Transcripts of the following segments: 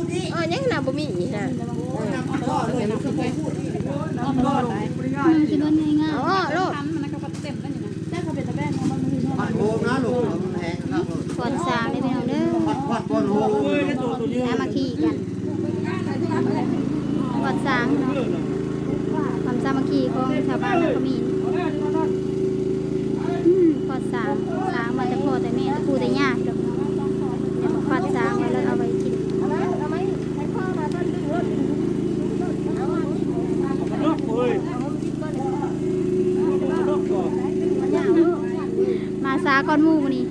ເອີ ຍັງນະ ບໍ່ມີອີກນະ ມັນຊິເບິ່ງງ່າຍໆ ເອົາອອກໂລດ. ປອດສາງເດີພີ່ນ້ອງເດີ ສາມັກຄີກັນ ປອດສາງເນາະ ຄວາມສາມັກຄີຂອງຊາວບ້ານເຮົາກໍມີ ອືມ ປອດສາງ ສາງມາແຕ່ພໍ່ແຕ່ແມ່ ແຕ່ປູ່ແຕ່ຍ່າ ດອກ ປອດສາງໄວ້ແລ້ວເອົາໄວ້ກິນ. ມາຊ້າກ່ອນໝູ່ມື້ນີ້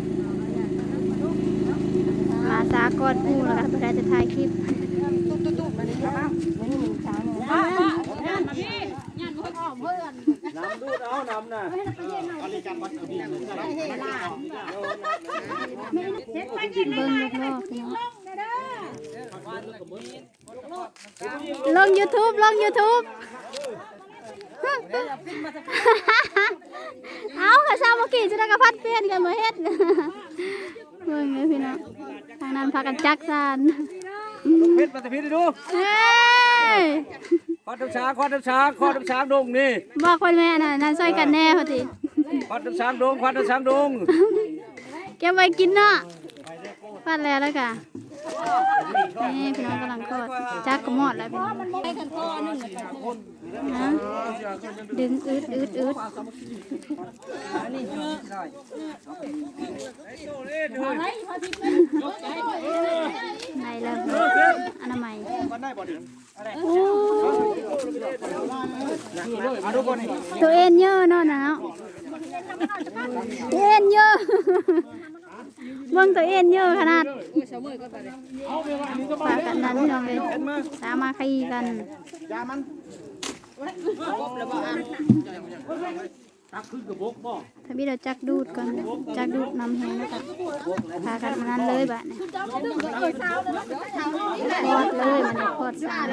ມາຊ້າກ່ອນໝູ່ ແລ້ວກໍບໍ່ໄດ້ຈະຖ່າຍຄລິບ. ນ້ຳດູດເອົານ້ຳນະ ເບິ່ງຮອບໆ ພີ່ນ້ອງ. ລົງຢູທູບ ລົງຢູທູບ ເອົາ ກະສາມັກຄີ ຈະໄດ້ກະຜັດປ່ຽນກັນມາເຮັດ ເບິ່ງເດີພີ່ນ້ອງ ທາງນັ້ນພາກັນຈັກສານ ເຮັດມາແຕ່ພີ້ດູ ເອີຍ ຄວັດນ້ຳຊາ ຄວັດນ້ຳຊາ ຄວັດນ້ຳຊາດົງນີ້ ບອກເພິ່ນແມ່ນະ ນັ້ນຊ່ອຍກັນແດ່ພຸ້ນຕິ ຄວັດນ້ຳຊາດົງ ຄວັດນ້ຳຊາດົງ ເກັບໄວ້ກິນເນາະ ຄວັດແລ້ວລະກະ ນີ້ພີ່ນ້ອງກຳລັງຄອດ ຈັກກໍມອດແລ້ວພີ່ນ້ອງ ນະ ດຶງອືດໆໆ ໄດ້ແລ້ວ ອະນາໄມ ໂອ້ ໂຕເອັນເຢີເນາະ ນະເນາະ ເອັນເຢີ ເບິ່ງໂຕເອັນເຢີຂະໜາດ ພາກັນນັ້ນພີ່ນ້ອງເອີຍ ສາມັກຄີກັນ ທຳອິດເອົາຈັກດູດກ່ອນ ຈັກດູດນ້ຳແຫ້ງ ແລ້ວກໍພາກັນອັນນັ້ນເລີຍບາດນີ້ ຄອດເລີຍ ມັນຄອດສານ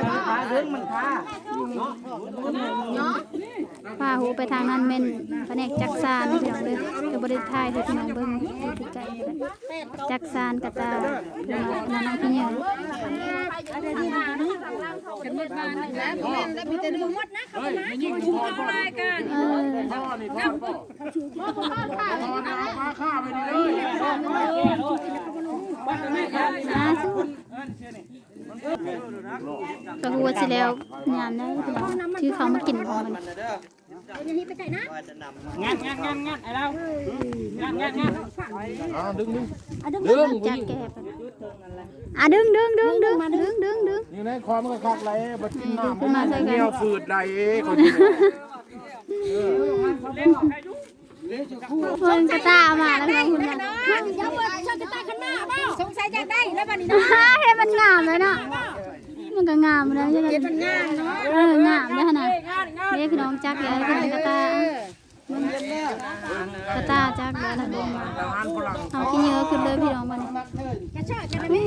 ພາຫູໄປທາງນັ້ນແມ່ນພະແນກຈັກສານ ພີ່ນ້ອງເອີຍ ຈະບໍ່ໄດ້ຖ່າຍໃຫ້ພີ່ນ້ອງເບິ່ງໃກ້ໆ ຈັກສານກະຕ່າ ນັ້ນເນາະ ພີ່ໃຫຍ່ ເອີ ກະຫົວຊິແລ້ວຍາມໃດ ຖືເຂົ້າມາກິນຂອງມັນ ງັດ ງັດ ງັດ ງັດ ໄອ້ລາວ ງັດ ງັດ ງັດ ອ່າ ດຶງ ດຶງ ດຶງ ອ່າ ດຶງ ດຶງ ດຶງ ດຶງ ດຶງ ດຶງ ດຶງ ຢູ່ໃນຄອມກໍຄັກໄດ໋ ບັດກິນນ້ຳ ຂຶ້ນມາໃສ່ກັນ ແນວຝືດໄດ໋ ເພິ່ນກະຕ່າມາແລ້ວເນາະ ເພິ່ນນະ ດຽວເພິ່ນເຊີນກະຕ່າຂຶ້ນມາບໍ່ ສົງໄສຢາກໄດ້ແລ້ວບັດນີ້ເນາະ ເຮັດມັນງາມເລີຍເນາະ ມັນກະງາມເລີຍ ເຮັດມັນງາມເນາະ ເອີ ງາມເດ້ຫັ້ນນະ ເດ້ພີ່ນ້ອງ ຈັກແລ້ວເພິ່ນກະຕ່າ ກະຕ່າຈັກແລ້ວລະ ເອົາຂີ້ເຫຍື້ອຂຶ້ນເລີຍພີ່ນ້ອງ ບາດນີ້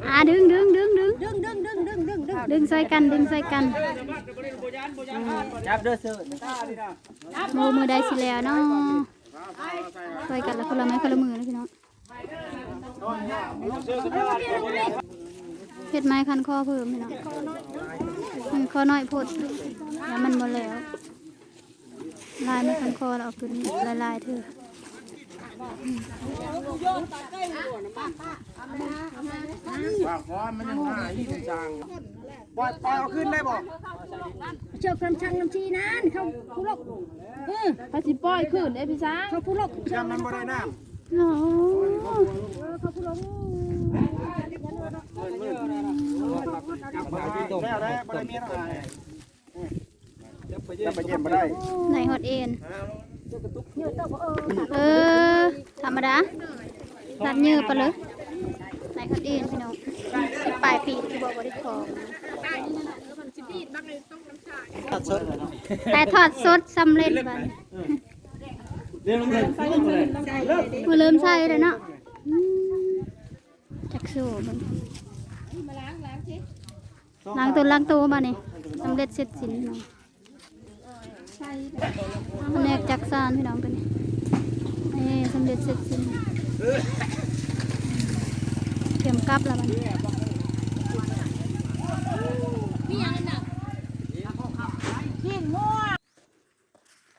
ອ່າ ດຶງ ດຶງ ດຶງ ດຶງ ດຶງ ຊ່ອຍກັນ ດຶງຊ່ອຍກັນ ຈັບເດີເຊີ ໂອ້ ມື້ໃດຊິແລ້ວເນາະ ຊ່ອຍກັນລະຄົນລະໄມ້ຄົນລະມືນະພີ່ນ້ອງ ເຮັດໄມ້ຄັນຄໍເພີ່ມພີ່ນ້ອງ ມັນຄໍນ້ອຍໂພດ ແລ້ວມັນບໍ່ແລ້ວ ລາຍໄມ້ຄັນຄໍລະເອົາຂຶ້ນຫຼາຍໆເທື່ອ ປາກຄອນມັນຍັງຫາອີກຈັ່ງ ປ່ອຍ ປ່ອຍເອົາຄືນໄດ້ບໍ່ ເຊືອກຄຳຊັງນຳຊີນັ້ນ ເຂົາຜູ້ລົກ ເອີ ໃຜຊິປ່ອຍຄືນເດ້ພີ່ຊ້າງ ເຂົາຜູ້ລົກ ຢ້ານມັນບໍ່ໄດ້ນ້ຳ ໂອ້ ເອີ ເຂົາຜູ້ລົກ ແລ້ວໄດ້ບໍ່ໄດ້ມີອະໄລ ຈະໄປເຢັນບໍ່ໄດ້ ໄດ້ຮອດເອັນ ເອີ ທຳມະດາ ລັດເຍີໄປເລີຍ ໄດ້ຮອດເອັນພີ່ນ້ອງ ສິບປາຍປີຄືບໍ່ ບໍ່ໄດ້ຂອງ ຖ່າຍທອດສົດສຳເລັດບັດນີ້ ເລີ່ມໃສ່ແລ້ວເນາະ ອືມ ຈັກໂຊເບິ່ງ ລ້າງຕົນລ້າງໂຕບາດນີ້ ສຳເລັດເສັດສິ້ນພີ່ນ້ອງ ພະແນກຈັກສານພີ່ນ້ອງ ໂຕນີ້ ເອີ ສຳເລັດເສັດສິ້ນ ກຽມ ກັບແລ້ວບັດນີ້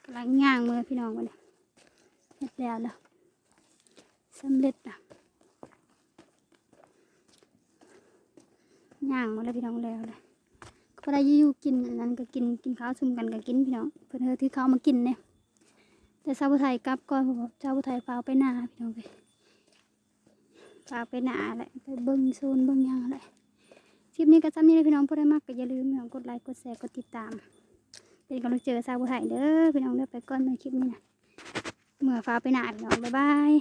ກຳລັງຍ່າງເມືອພີ່ນ້ອງບັດນີ້ ເຮັດແລ້ວລະ ສຳເລັດລະ ຍ່າງມາແລ້ວພີ່ນ້ອງ ແລ້ວລະ ພໍໄດ້ຢູ່ກິນ ອັນນັ້ນກໍກິນ ກິນເຂົ້າຊຸມກັນກໍກິນພີ່ນ້ອງ ເພິ່ນເຮີຖືເຂົ້າມາກິນເດ້ ແຕ່ສາວຜູ້ໄທກັບກ່ອນ ເພາະວ່າສາວຜູ້ໄທຟ້າວໄປນາພີ່ນ້ອງເອີຍ ຟ້າວໄປນາແຫຼະ ໄປເບິ່ງໂຊນເບິ່ງຫຍັງແຫຼະ ຄລິບນີ້ກໍສ່ຳນີ້ແຫຼະພີ່ນ້ອງ ຜູ້ໃດມັກກໍຢ່າລືມພີ່ນ້ອງ ກົດໄລ ກົດແຊ ກົດຕິດຕາມ ເປັນກຳລັງໃຈໃຫ້ສາວຜູ້ໄທເດີພີ່ນ້ອງເດີ ໄປກ່ອນໃນຄລິບນີ້ນະ ເມືອຟ້າວໄປນາພີ່ນ້ອງ ບາຍບາຍ.